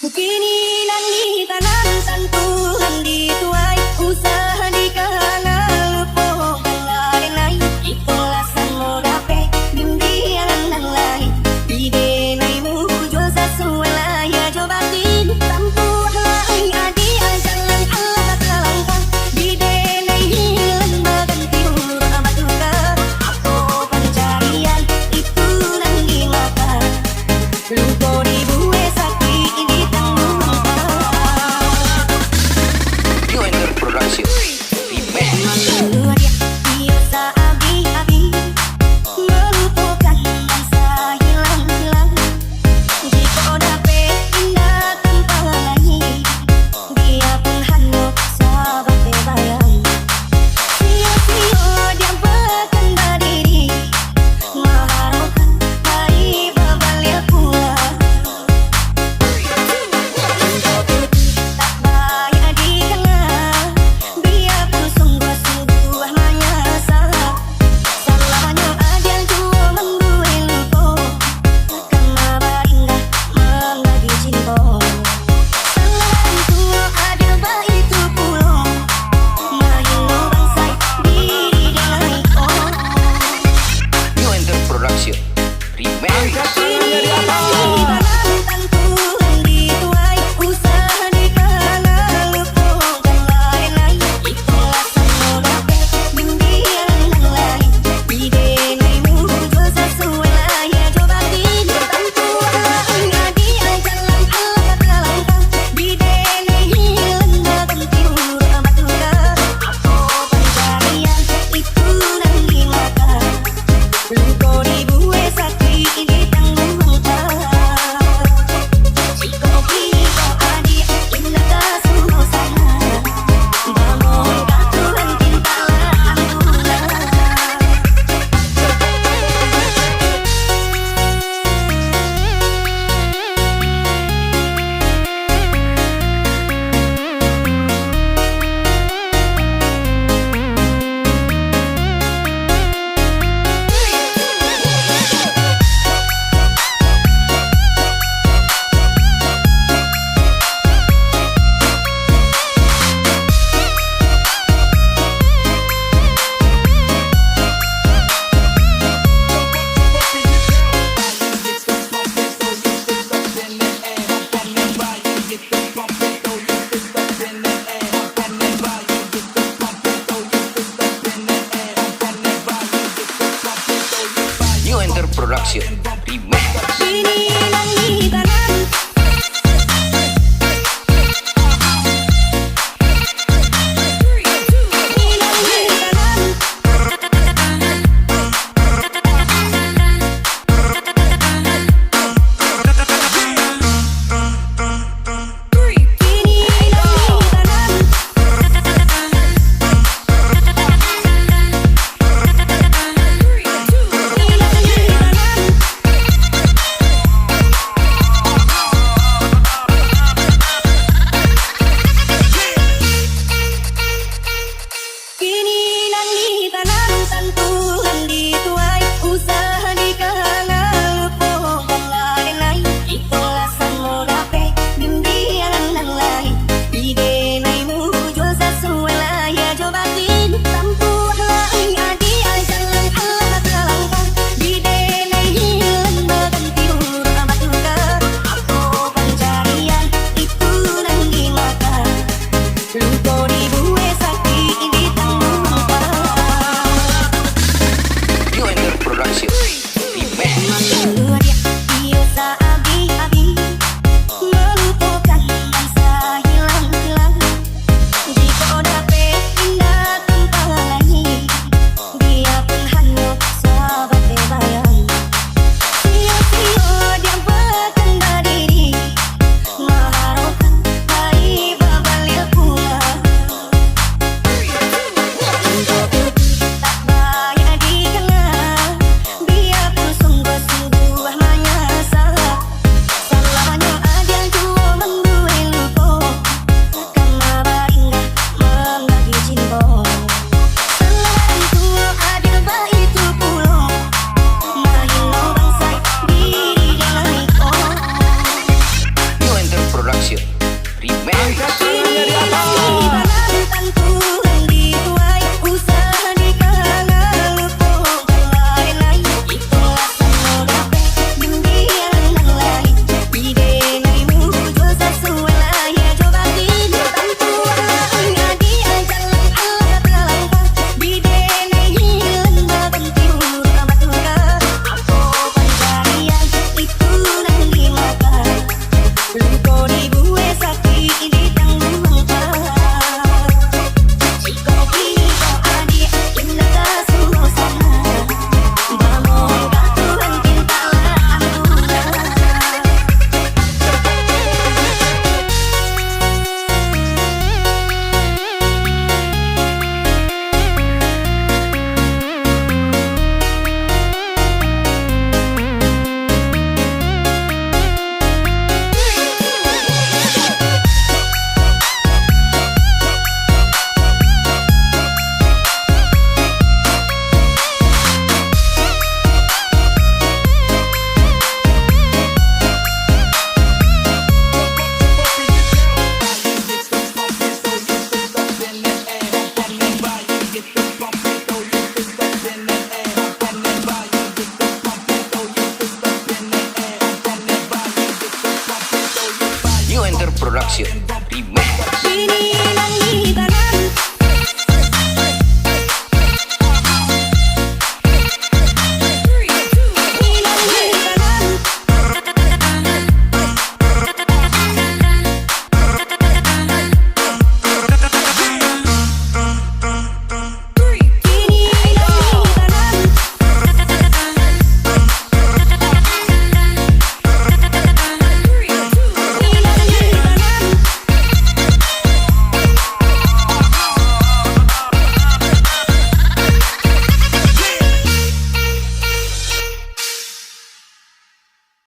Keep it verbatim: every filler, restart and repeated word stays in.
Kini nan ditanam tantu nan dituai, usah dikana lupo nan denai. Ikolah samo dapek bimbingan nan lain. Di denai mujo sasuai lahia jo batin. Tantu lai adia jalan Allah talangkah. Di denai hilang baganti urang batuka. Apo pancarian itu nan dimakan. Lupo dibuek sakik ditangguang. New Enter Production. Remake. Malu dia, iyo sa-abih-abih. Malupokan nan sahilang-hilang. Jikok dapek indak tampan lai. Bia pun hanyo sabagai bayang. Sio-sio diam pakan badiri. Maharokan lai babaliak pulang. Production Remix.